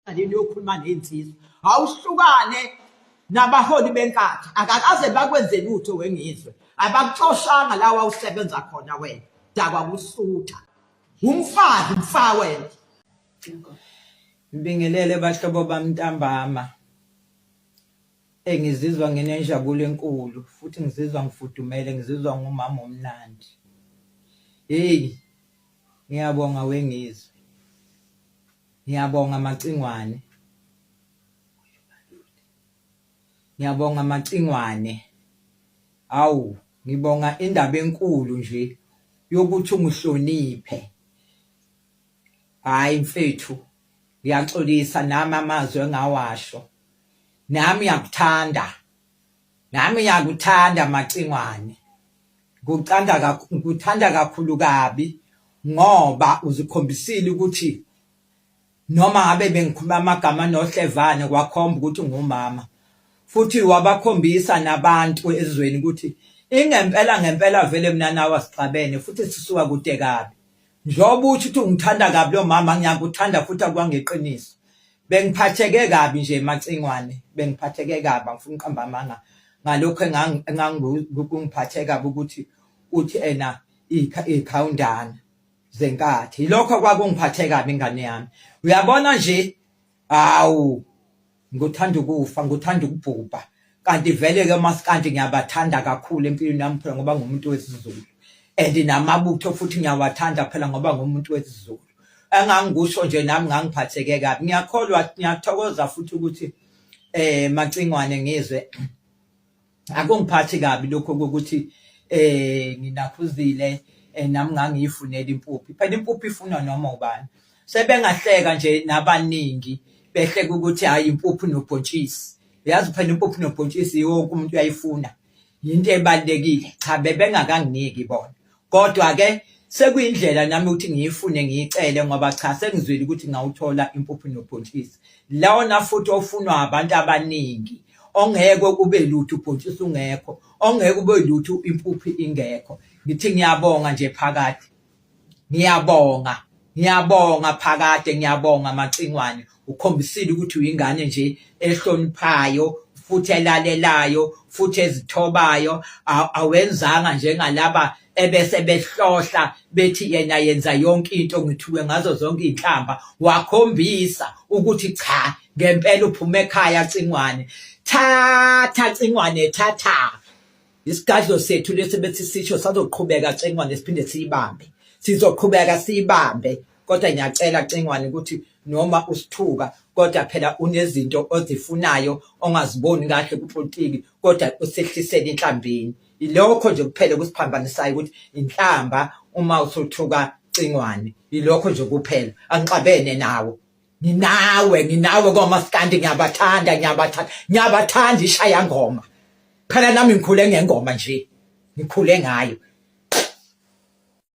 Leni yokhuluma nezinsizwa. Awuhlukane nabaholi benkatha. Akakaze bakwenze lutho wengizwe. Abakuxoshanga la wawusebenza khona wena. Dakwa kusutha. Umfazi mfa wena. Ngibingelele bahlobo bami ntambama. Engizizwa nginenjabulo enkulu futhi ngizizwa ngifudumele ngizizwa ngumama omnandi. Hey ngiyabonga wengizwe. Ngiyabonga Macingwane. Ngiyabonga Macingwane. Awu, ngibonga indaba enkulu nje yokuthi ungihloniphe. Hayi mfethu, ngiyaxolisa nami amazwi engawasho. Nami ngiyakuthanda. Nami ngiyakuthanda Macingwane. Ngikuthanda ngikuthanda kakhulu kabi ngoba uzikhombisile ukuthi noma ngabe bengikhuluma amagama anohlevane kwakhomba ukuthi ngumama futhi wabakhombisa nabantu ezweni ukuthi ingempela ngempela vele mina nawe asixabene futhi sisuka kude kabi. Njengoba uthi uthi ungithanda kabi lo mama ngiyakuthanda futhi akwangeqiniso. Bengiphatheke kabi nje Macingwane, bengiphatheke kabi angifuni uqamba amanga ngalokho engangikungiphathe kabi ukuthi uthi ena ikhawundana zenkathi. Yilokho kwakungiphathe kabi ingane yami. Uyabona nje hawu Ngikuthanda ukufa, ngikuthanda ukubhubha. Kanti vele-ke omaskandi ngiyabathanda kakhulu empilweni yami phela ngoba ngumuntu wesiZulu. And namabutho futhi ngiyawathanda phela ngoba ngumuntu wesiZulu. Engangikusho nje nami ngangiphatheke kabi. Ngiyakholwa, ngiyathokoza futhi ukuthi eh Macingwane ngizwe akungiphathi kabi lokho kokuthi eh nginakhuzile eh, nami ngangiyifunela impuphu phela impuphu ifunwa noma ubani sebengahleka nje nabaningi behleka ukuthi hayi impuphu nobhontshisi uyazi phela impuphu nobhontshisi wonke umuntu uyayifuna yinto ebalulekile cha bebengakanginiki bona Kodwa-ke sekuyindlela nami ukuthi ngiyifune ngiyicele ngoba cha sengizwile ukuthi ngawuthola impuphu nobhontshisi. Lona futhi ofunwa abantu abaningi ongeke ube lutho ubhontshisi ungekho, ongeke ube lutho impuphu ingekho. Ngithi ngiyabonga nje phakade. Ngiyabonga, ngiyabonga phakade, ngiyabonga Macingwane. Ukhombisile ukuthi uyingane nje ehloniphayo futhi elalelayo futhi ezithobayo awenzanga njengalaba ebese behlohla bethi yena yenza yonke into ngithuke ngazo zonke iy'nhlamba wakhombisa ukuthi cha ngempela uphuma ekhaya Cingwane thatha Cingwane thatha Isigadlo sethu lesi bethi sisho sazoqhubeka Cingwane siphinde siyibambe. Sizoqhubeka siyibambe kodwa ngiyacela Cingwane ukuthi noma usithuka kodwa phela unezinto ozifunayo ongaziboni kahle kupolitiki kodwa usehlisele inhlambini. Ilokho nje kuphela okusiphambanisayo ukuthi inhlamba uma usuthuka Cingwane. Ilokho nje kuphela. Angixabene nawo. Nginawe, nginawe komaskandi ngiyabathanda, ngiyabathanda, ngiyabathanda ishaya ngoma. Phela nami ngikhule ngengoma nje. Ngikhule ngayo.